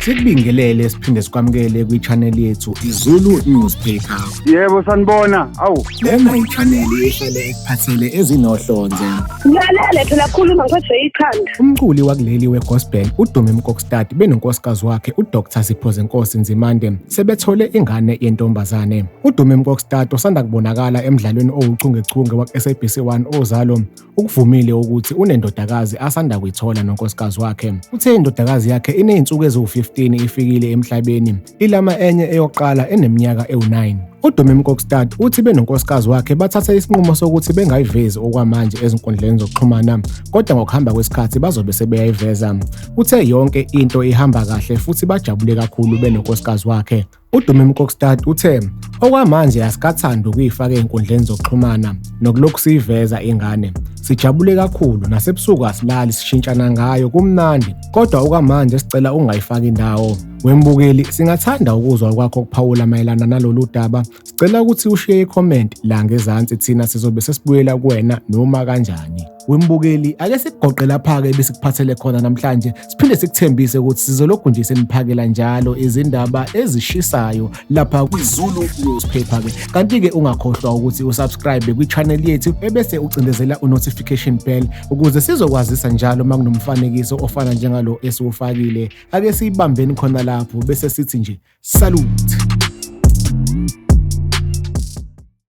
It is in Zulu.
Sikubingelele siphinde sikwamukele kwi-channel yethu iZulu Newspaper. Yebo sanibona. Awu. Lena i-channel ehlale ekuphathele ezinohlonze. Ngilalele phela khuluma ngiphethwe ikhanda. Umculi wakuleli we-gospel uDumi Mkokstad benonkosikazi wakhe uDr Siphozenkosi Nzimande sebethole ingane yentombazane. UDumi Mkokstad osanda kubonakala emdlalweni owuchungechunge wakwa-SABC 1 Ozalo ukuvumile ukuthi unendodakazi asanda kuyithola nonkosikazi wakhe. Uthe indodakazi yakhe iney'nsuku eziwu-15 ifikile emhlabeni, ilama enye eyoqala eneminyaka ewu-9. UDumi Mkokstad uthi benonkosikazi wakhe bathathe isinqumo sokuthi bengayivezi okwamanje ezinkundleni zokuxhumana, kodwa ngokuhamba kwesikhathi bazobe sebeyayiveza. Uthe yonke into ihamba kahle futhi bajabule kakhulu benonkosikazi wakhe. UDumi Mkokstad uthe okwamanje asikathandi ukuyifaka ey'nkundleni zokuxhumana nokulokhu siyiveza ingane. Sijabule kakhulu nasebusuku asilali sishintshana ngayo kumnandi kodwa okwamanje sicela ungayifaki indawo. Wembukeli singathanda ukuzwa okwakho ukuphawula mayelana nalolu daba. Sicela ukuthi ushiye i-comment la ngezansi thina sizobe sesibuyela kuwena noma kanjani. Wembukeli ake sikugoqe lapha-ke ebesikuphathele khona namhlanje siphinde sikuthembise ukuthi sizolokhu nje seniphakela njalo izindaba ezishisayo lapha kwiZulu Newspaper-ke. Kanti-ke ungakhohlwa ukuthi usubscribe kwi-channel yethu ebese ucindezela u-notification bell ukuze sizokwazisa njalo uma kunomfanekiso ofana njengalo esiwufakile. Ake siyibambeni khona lapho bese sithi nje salute.